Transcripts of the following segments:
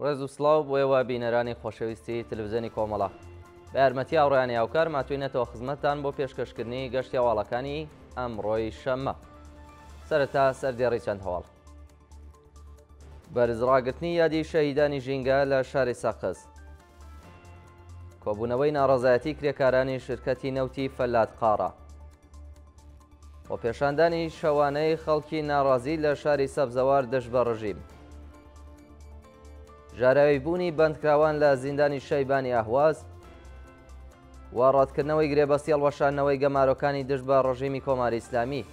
ڕێز و سڵاو بۆ ئێوە بینەرانی خۆشەویستی تەلەڤزیۆنی کۆمەڵە. بە یارمەتی هاوڕێیانی هاوکار ماتوینەتەوە خزمەتتان بۆ پێشکەشکردنی گەشتی هەواڵەکانی ئەمڕۆی شەممە. سەرەتا سەردێڕی چەند هەواڵ. بەرز ڕاگرتنی یادی شەهیدانی ژینگە لە شاری سەقز. کۆبوونەوەی ناڕەزایەتی کرێکارانی شرکەتی نەوتی فەلات قاڕە. خۆپێشاندانی شەوانەی خەڵکی ناڕازی لە شاری سەبزەوار دژ بە ڕژیم. ژاراوی بوونی بەندکراوان لە زیندانی شەیبانی ئەهواز و ڕەتکردنەوەی گرێبەستی هەڵوەشاندنەوەی گەمارۆکانی دژ بە ڕژیمی کۆماری ئیسلامی.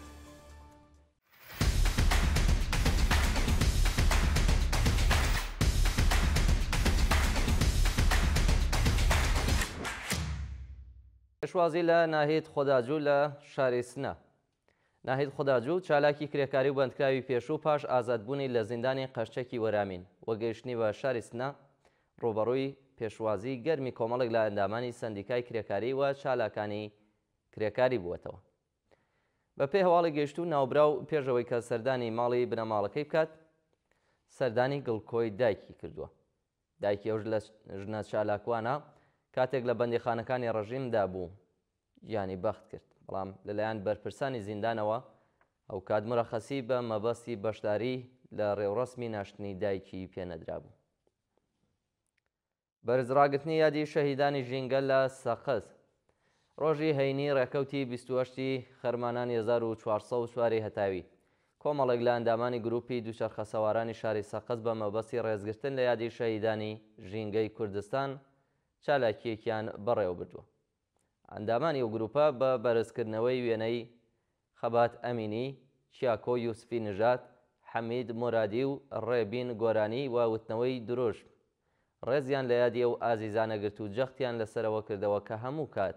پێشوازی لە ناهید خۆداجوو لە شاری سنە. ناهید خوداجوو، چالاکی کرێکاری و بەندکراوی پێشوو پاش ئازادبوونی لە زیندانی قەرچەکی وەرامین و گەیشتنی بە شاری سنە، ڕووبەڕووی پێشوازیی گەرمی کۆمەڵێک لە ئەندامانی سەندیکای کرێکاری و چالاکانی کرێکاری بووەتەوە. بەپێی هەواڵی گەیشتوو، ناوبراو پێش ئەوەی کە سەردانی ماڵی بنەماڵەکەی بکات، سەردانی گڵکۆی دایکی کردووە. دایکی ئەو ژنە چالاکوانە کاتێک لە بەندیخانەکانی ڕژیمدا بوو گیانی بەخت کرد، بەڵام لەلایەن بەرپرسانی زیندانەوە ئەوکات مرەخەسی بە مەبەستی بەشداری لە ڕێوڕەسمی ناشتنی دایکی پێنەدرابوو. بەرزڕاگرتنی یادی شەهیدانی ژینگە لە سەقز ڕۆژی هەینی ڕێکەوتی 28 ی خەرمانانی 1404 ی هەتاوی، کۆمەڵێک لە ئەندامانی گرووپی دووچەرخەسوارانی شاری سەقز بە مەبەستی ڕێزگرتن لە یادی شەهیدانی ژینگەی کوردستان چالاکییەکیان بەڕێوەبردووە. ئەندامانی ئەو گرووپە بە بەرزکردنەوەی وێنەی خەبات ئەمینی، چیاکۆ یوسفی نژاد، حەمید مورادی و ڕێبین گۆرانی و وتنەوەی دروشم ڕێزیان لە یادی ئەو ئازیزانە گرت و جەختیان لەسەر ئەوە کردەوە کە هەموو کات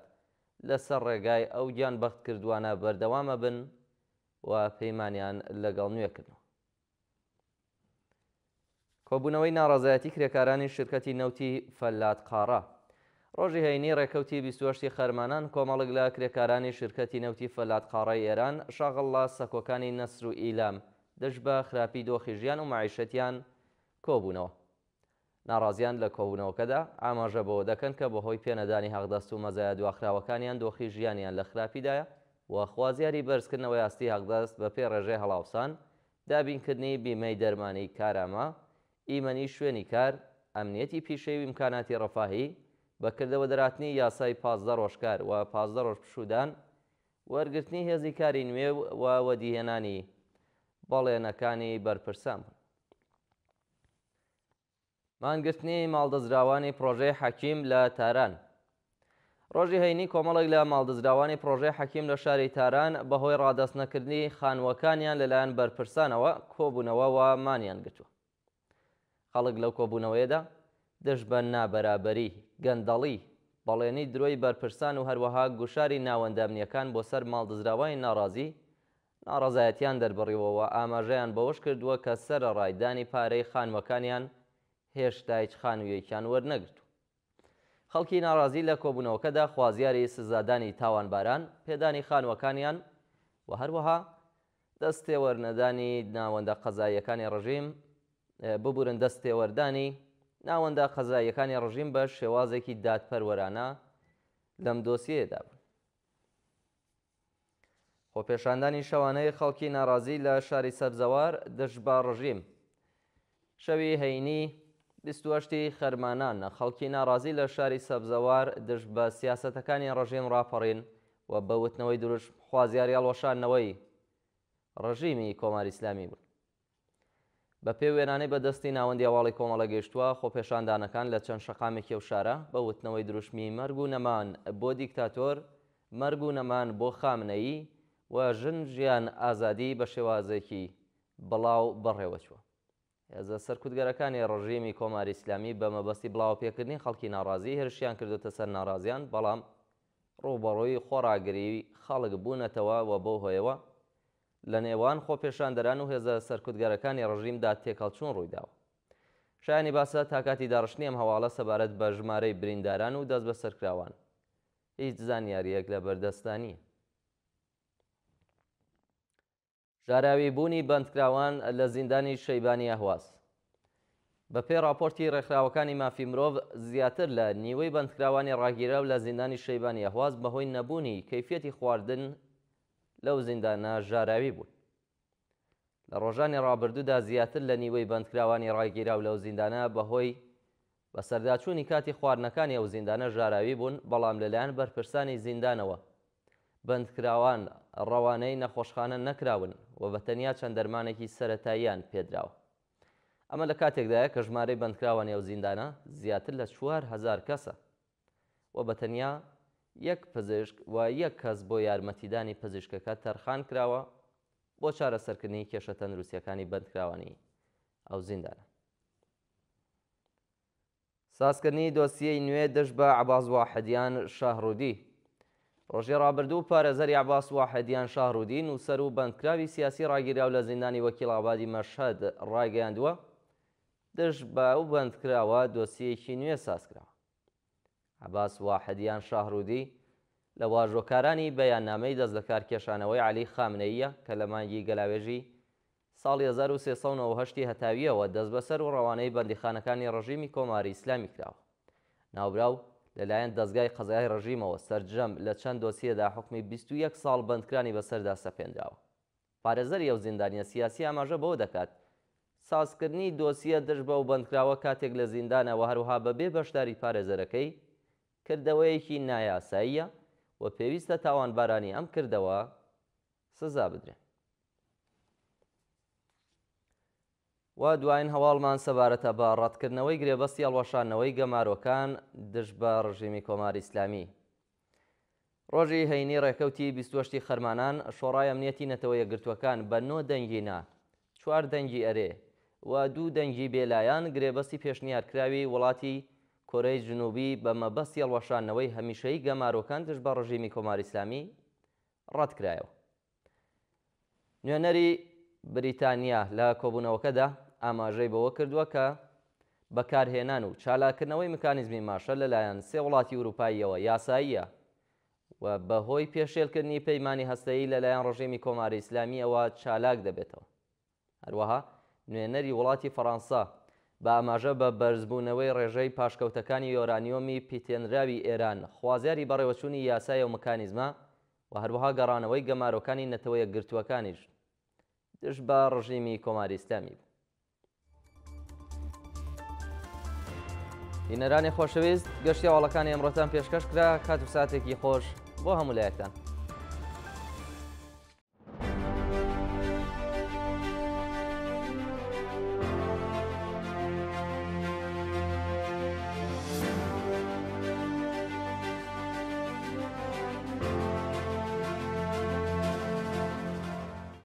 لەسەر ڕێگای ئەو گیانبەختکردووانە بەردەوام ئەبن و پەیمانیان لەگەڵ نوێ کردنەوە. کۆبوونەوەی ناڕەزایەتی کرێکارانی شرکەتی نەوتی فەلات قاڕە. ڕۆژی هەینی ڕێکەوتی 28 ی خەرمانان کۆمەڵک لە کرێکارانی شرکەتی نەوتی فەلات قاڕەی ئێران شاغڵ لە سەکۆکانی نەسر و ئیلام دژ بە خراپی دۆخی ژیان و مەعیشەتیان کۆبوونەوە. ناڕازیان لە کۆبوونەوەکەدا ئاماژە بەوە دەکەن کە بەهۆی پێنەدانی حەقدەست و مەزایا دواخراوەکانیان دۆخی ژیانیان لە خراپیدایە و خوازیاری بەرزکردنەوەی ئاستی حەقدەست بەپێی ڕێژەی هەڵاوسان، دابینکردنی بیمەی دەرمانی کارامە، ئیمەنی شوێنی کار، ئەمنیەتی پیشەیی و ئیمکاناتی ڕەفاهی، بە کردەوە دەرهاتنی یاسای 15 ڕۆژ کار و 15 ڕۆژ پشوودان، وەرگرتنی هێزی کاری نوێ و وەدیهێنانی بەڵێنەکانی بەرپرسان بوون. مانگرتنی ماڵدزراوانی پڕۆژەی حەکیم لە تاران. ڕۆژی هەینی کۆمەڵێک لە ماڵدزراوانی پڕۆژەی حەکیم لە شاری تاران بەهۆی ڕادەست نەکردنی خانووەکانیان لەلایەن بەرپرسانەوە کۆبوونەوە و مانیان گرتووە. خەڵک لەو کۆبوونەوەیەدا دژ بە نابەرابەری، گەندەڵی، بەڵێنی درۆی بەرپرسان و هەروەها گوشاری ناوەندە ئەمنییەکان بۆ سەر ماڵدزراوانی ناڕازی ناڕەزایەتیان دەربڕیوە و ئاماژەیان بەوەش کردووە کە سەرەڕای دانی پارەی خانووەکانیان هێشتا هیچ خانوویەکیان وەرنەگرتووە. خەڵکی ناڕازی لە کۆبوونەوەکەدا خوازیاری سزادانی تاوانباران، پێدانی خانووەکانیان و هەروەها دەستێوەرنەدانی ناوەندە قەزاییەکانی ڕژیم ببورن دەستێوەردانی ناوەندە قەزاییەکانی ڕژیم بە شێوازێکی دادپەروەرانە لەم دۆسیەیەدا بوون. خۆپێشاندانی شەوانەی خەڵکی ناڕازی لە شاری سەبزەوار دژ بە ڕژیم. شەوی هەینی 28 ی خەرمانان خەڵکی ناڕازی لە شاری سەبزەوار دژ بە سیاسەتەکانی ڕژیم ڕاپەڕین و بە وتنەوەی دروشم خوازیاری هەڵوەشاندنەوەی ڕژیمی کۆماری ئیسلامی بوون. بە پێی وێنانەی بە دەستی ناوەندی هەواڵی کۆمەڵە گەیشتووە، خۆپێشاندانەکان لە چەند شەقامێکی ئەو شارە بە وتنەوەی دروشمی مەرگ و نەمان بۆ دیکتاتۆر، مەرگ و نەمان بۆ خامنەیی و ژن ژیان ئازادی بە شێوازێکی بڵاو بەڕێوەچووە. هێزە سەرکوتگەرەکانی ڕژیمی کۆماری ئیسلامی بە مەبەستی بڵاوەپێکردنی خەڵکی ناڕازی هێرشیان کردۆتە سەر ناڕازیان، بەڵام ڕووبەڕووی خۆڕاگریی خەڵک بوونەتەوە و بەو هۆیەوە لە نێوان خۆپێشاندەران و هێزە سەرکوتگەرەکانی ڕژیمدا تێکهەڵچوون ڕوویداوە. شایانی باسە تا کاتی داڕشتنی ئەم هەواڵە سەبارەت بە ژمارەی برینداران و دەستبەسەرکراوان هیچ زانیارییەک لە بەردەستدا نییە. ژاراوی بوونی بەندکراوان لە زیندانی شەیبانی ئەهواز. بەپێی ڕاپۆرتی ڕێکخراوەکانی مافی مرۆڤ، زیاتر لە نیوەی بەندکراوانی ڕاگیراو لە زیندانی شەیبانی ئەهواز بەهۆی نەبوونی کەیفیەتی خواردن لەو زیندانە ژاراوی بوون. لە ڕۆژانی ڕابردوودا زیاتر لە نیوەی بەندکراوانی ڕاگیراو لەو زیندانە بەهۆی بەسەرداچوونی کاتی خواردنەکانی ئەو زیندانە ژاراوی بوون، بەڵام لەلایەن بەرپرسانی زیندانەوە بەندکراوان ڕەوانەی نەخۆشخانە نەکراون و بە تەنیا چەند دەرمانێکی سەرەتاییان پێدراوە. ئەمە لە کاتێکدایە کە ژمارەی بەندکراوانی ئەو زیندانە زیاتر لە 4000 کەسە و بە تەنیا یەک پزیشک و یەک کەس بۆ یارمەتیدانی پزیشکەکە تەرخان کراوە بۆ چارەسەرکردنی کێشە تەندروستییەکانی بەندکراوانی ئەو زیندانە. سازکردنی دۆسیەی نوێ دژ بە عەباس واحدیان شاهرودی. ڕۆژی ڕابردوو پارێزەری عەباس واحدیان شاهرودی، نووسەر و بەندکراوی سیاسی ڕاگیراو لە زیندانی وەکیل ئابادی مەشهەد ڕایگەیاندووە، دژ بە ئەو بەندکراوە دۆسیەیەکی نوێ سازکراوە. عەباس واحدیان شاهرودی لە واژۆکارانی بەیاننامەی دەستلەکارکێشانەوەی عەلی خامنەییە کە لە مانگی گەلاوێژی ساڵی 1398 ی هەتاوییەوە دەستبەسەر و ڕەوانەی بەندیخانەکانی ڕژیمی کۆماری ئیسلامی کراوە. ناوبراو لەلایەن دەزگای قەزای ڕژیمەوە سەرجەم لە چەند دۆسیەدا حوکمی 21 ساڵ بەندکرانی بەسەردا سەپێنراوە. پارێزەری ئەو زیندانییە سیاسییە ئاماژە بەوە دەکات، سازکردنی دۆسیە دژ بەو بەندکراوە کاتێک لە زیندانە و هەروەها بەبێ بەشداری پارێزەرەکەی، کردەوەیەکی نایاساییە و پێویستە تاوانبارانی ئەم کردەوە سزا بدرێن. و دوایین هەواڵمان سەبارەتە بە ڕەتکردنەوەی گرێبەستی هەڵوەشاندنەوەی گەمارۆکان دژ بە ڕژێمی کۆماری ئیسلامی. ڕۆژی هەینی ڕێکەوتی 28 ی خەرمانان، شۆڕای ئەمنیەتی نەتەوە یەکگرتووەکان بە نۆ دەنگی نا، چوار دەنگی ئەرێ و دوو دەنگی بێلایەن گرێبەستی پێشنیارکراوی وڵاتی کۆرەی جنوبی بە مەبەستی هەڵوەشاندنەوەی هەمیشەیی گەمارۆکان دژ بە ڕژیمی کۆماری ئیسلامی ڕەتکرایەوە. نوێنەری بریتانیا لە کۆبوونەوەکەدا ئاماژەی بەوە کردووە کە بەکارهێنان و چالاککردنەوەی مکانیزمی ماشە لەلایەن سێ وڵاتی ئورووپاییەوە یاساییە و بەهۆی پێشێلکردنی پەیمانی هەستەیی لەلایەن ڕژێمی کۆماری ئیسلامییەوە چالاک دەبێتەوە. هەروەها نوێنەری وڵاتی فەڕانسە بە ئاماژە بە بەرزبوونەوەی ڕێژەی پاشکەوتەکانی یۆرانیۆمی پیتێنراوی ئێران خوازیاری بەڕێوەچوونی یاسای ئەو مکانیزمە و هەروەها گەڕانەوەی گەمارۆکانی نەتەوە یەکگرتووەکانیش دژ بە ڕژیمی کۆماری ئیسلامی بوو. بینەرانی خۆشەویست گەشتی هەواڵەکانی ئەمڕۆتان پێشکەش کرا کات و ساتێکی خۆش بۆ هەموو لایەکتان.